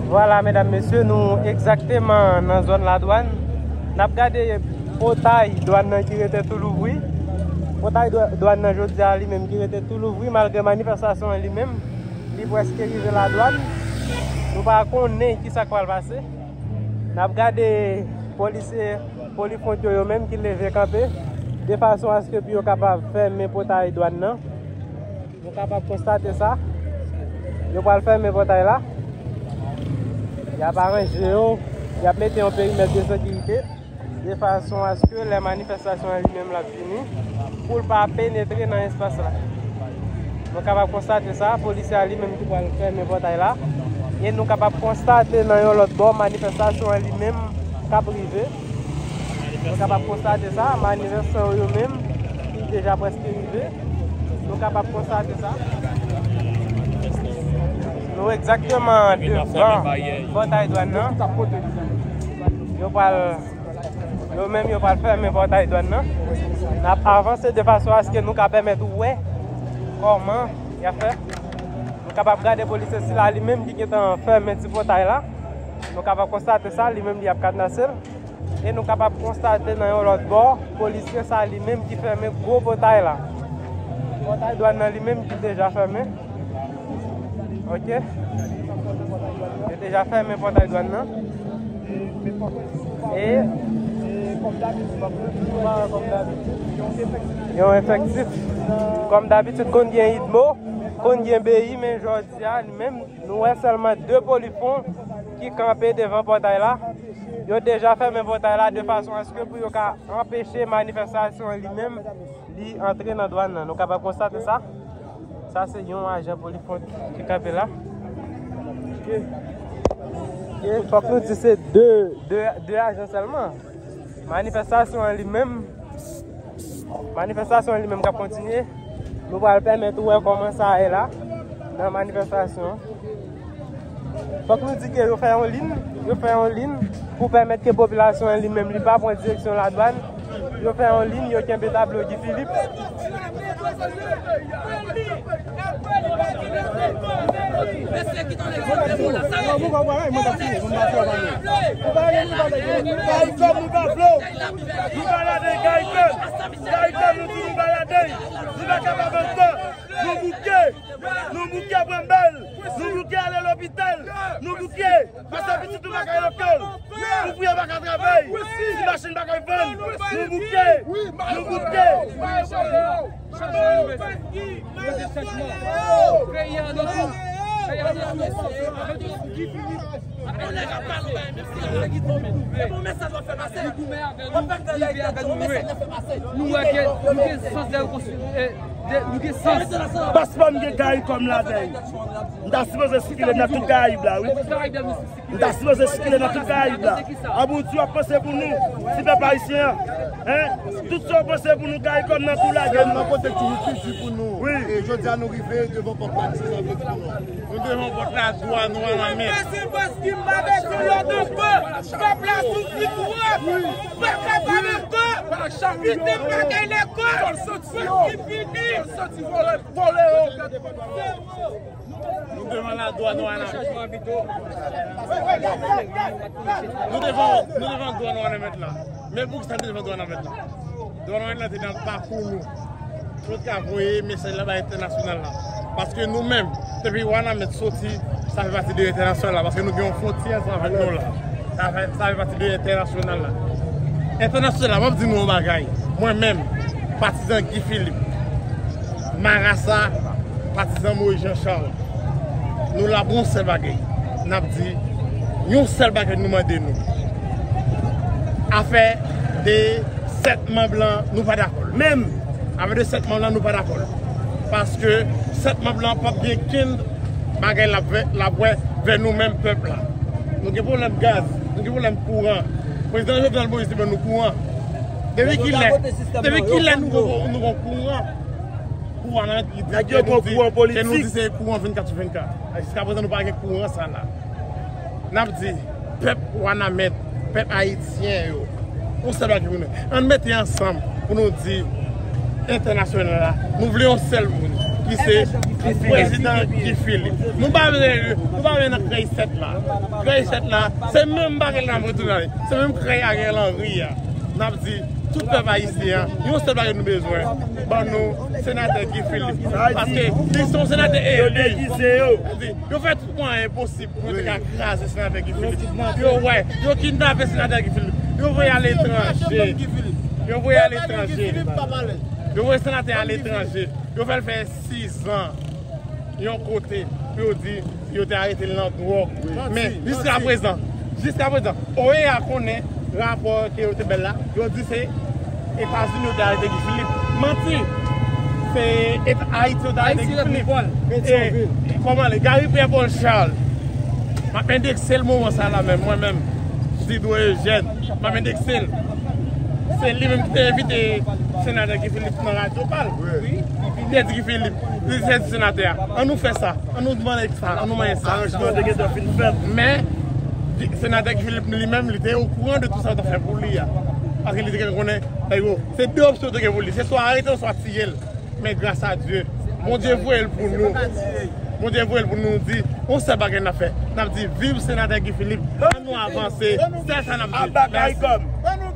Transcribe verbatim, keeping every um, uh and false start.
Vwala, medam, mesye, nou egzakteman nan zòn ladwàn. N ap gade pòtay dwàn nan ki rete tou louvri. Pòtay dwa-, dwàn nan jodi a li menm ki rete tou louvri malgre manifestasyon an li menm, li prèske rive ladwàn. Nou pa konnen ki sa k pral pase. N ap gade polisye Polifwont yo, yo menm ki leve kanpe de fason aske pou yo kapab fèmen pòtay dwàn nan. Nou kapab konstate sa. Yo pral fèmen pòtay la. Y ap aranje yo. Y ap mete yon perimèt de sekirite de fason aske lè manifestasyon an li menm l ap vini, pou l pa penetre nan espas la. Nou kapab konstate sa, polisye a li menm ki pral fèmen pòtay la. E nou kapab konstate nan yon lòt bò, manifestasyon an li menm k ap rive. Nou kapab konstate sa, manifestan yo menm ki deja prèske rive. Nou kapab konstate sa. Nou egzakteman devan pòtay dwàn nan. Yo pral, yo menm yo pral fèmen pòtay dwàn nan. N ap avanse de fason aske nou ka pèmèt ou wè kòman y ap fè. Nou kapab gade polisye sila li menm ki gentan fèmen ti pòtay la. Nou kapab konstate sa, li menm li ap kadnase l. E nou kapab konstate nan yon lòt bò, polisye sa li menm ki fèmen gwo pòtay la. Pòtay dwàn nan li menm ki deja fèmen. Ok. Yo deja fèmen pòtay dwàn nan. E yon efektif. Kòm dabitid, konn gen idmo, konn gen beyi, men jodi a, li menm, nou wè sèlman de polifwon ki kanpe devan pòtay la. Yo deja fèmen pòtay la de fason aske pou yo ka anpeche manifestasyon li menm li antre nan dwàn nan. Nou kapab konstate sa. Sa se yon ajan polifwon ki kanpe la. E fòk nou di se de, de, de ajan sèlman. Manifestasyon an li menm, manifestasyon an li menm k ap kontinye. Nou pral pèmèt ou wè kòman sa ye la nan manifestasyon an. Fòk nou di ke yo fè yon lin, yo fè yon lin pou pèmèt ke popilasyon an li menm li pa pran direksyon ladwàn. Yo fè yon lin, yo kenbe tablo Guy Philippe. Caricom, nou pa vle w. Nou pa ladan Caricom. Caricom, nou di nou pa ladan. Nou pa kapab ankò. Nou bouke. Nou bouke pran bal. Nou bouke ale lopital. Nou bouke. Pase pitit nou pa kay lekòl. Ouvriye pa ka travay. Ti machin pa kay vann. Nou bouke. Nou bouke. Chanjman nou bezwen. Nou bezwen chanjman. Peyi a nan tou. Peyi a nan tou. Mete yo sou Guy Philippe. Mete yo sou Guy Philippe. Nou goumen avè nou. Li goumen avè nou. Li rive avè nou lwen. Nou wè ke nou gen sans de rekonstri-, eh, de, nou gen sans. Paspò m gen Caricom ladan. M ta sipoze sikile nan tout Karayib la, wi. M ta sipoze sikile nan tout Karayib la. Abouti w ap panse pou nou, ti pèp ayisyen an. Hein? Tout sa w panse pou nou, Caricom nan tou lage. Nan kote toujou fiji pou nou. Wi. E jodi a nou rive devan pòt la, ki sa vle di pou nou? Nou devan pòt la, dwa nou a lanmè. Pase bòs ki m pa mete lòd ankò. Pèp la soufri twòp. Pa kapab ankò. Pite m pa kay lekòl. Bòs ki fini. Vòlè, vòlè yo. Nou devan la dwa nou a la. Nou devan, nou devan dwa nou a la mèt la. Men poukisa nou devan dwa nou a la mèt la? Dwa nou a la te nan pakou nou. Pou nou ka voye mesaj la bay entènasyonal la. Paske nou menm, depi Wanament soti, sa fè pati de entènasyonal la. Paske nou gen yon fwontyè ansanm avèk nou la. Sa fè, sa fè pati de entènasyonal la. Entènasyonal la, m ap di nou yon bagay. Mwen menm, patizan Guy Philippe, marasa, patizan Moïse Jean Charles, nou la pou yon sèl bagay. N ap di, yon sèl bagay nou mande nou. Afè de sèt manm lan, nou pa dakò. Menm, afè de sèt manm lan, nou pa dakò. Paske sèt manm lan p ap gen kenn bagay l ap vè, l ap wè vè nou menm pèp la. Nou gen pwoblèm gaz, nou gen pwoblèm kouran. Prezidan Jovenel Moïse li ban nou kouran. Depi kilè, depi kilè nou gon, nou gon kouran? Kouran nan, li di, ke nou di, ke nou di se kouran vennkat sou vennkat. Jiskaprezan nou pa gen kouran sa la. N ap di, pèp Wanament, pèp ayisyen yo, yon sèl bagay pou nou. Ann mete ansanm pou nou di entènasyonal la, nou vle yon sèl moun, ki se prezidan Guy Philippe. Nou pa vle, nou pa vle nan krèy sèt la. Krèy sèt la, se menm bagay la n ap retounen ale. Se menm krèy Ariel Henry a. N ap di, tout pèp ayisyen an, yon sèl bagay nou bezwen, ban nou senatè Guy Philippe. Paske li se yon senatè eli. Yo fè tout mwayen posib pou yo te ka kraze senatè Guy Philippe. Yo wè, yo kidnape senatè Guy Philippe. Yo voye aletranje. Yo voye aletranje. Yo voye senatè aletranje. Yo fè l fè sizan yon kote pou yo di yo te arete l nan dwòg. Men jiskaprezan, jiskaprezan, O E A konnen rapò ke yo te bay la, yo di se Etazini yo te arete Guy Philippe. Manti! Se Ayiti yo te arete Guy Philippe. E kòman li? Gary Pierre Paul Charles. M ap endekse l moman sa la menm, mwen menm, Sidro Eugène, m ap endekse l. Se li menm ki te envite senatè Guy Philippe nan radyo pa l. Li te di Guy Philippe, li te di senatè a, ann nou fè sa, ann nou mande sa, ann nou mande sa. Men, senatè Guy Philippe li menm, li te okouran de tout sa yo t ap fè pou li a. Paske li te gentan konnen, nèg yo, se de opsyon yo te gen pou li. Se swa arete l, swa tiye l. Men gras a Dye, Bondye voye l pou nou. Bondye voye l pou nou di, yon sèl bagay n ap fè. N ap di, viv senatè Guy Philippe, ann nou avanse. Sèl sa n ap di. Mèsi.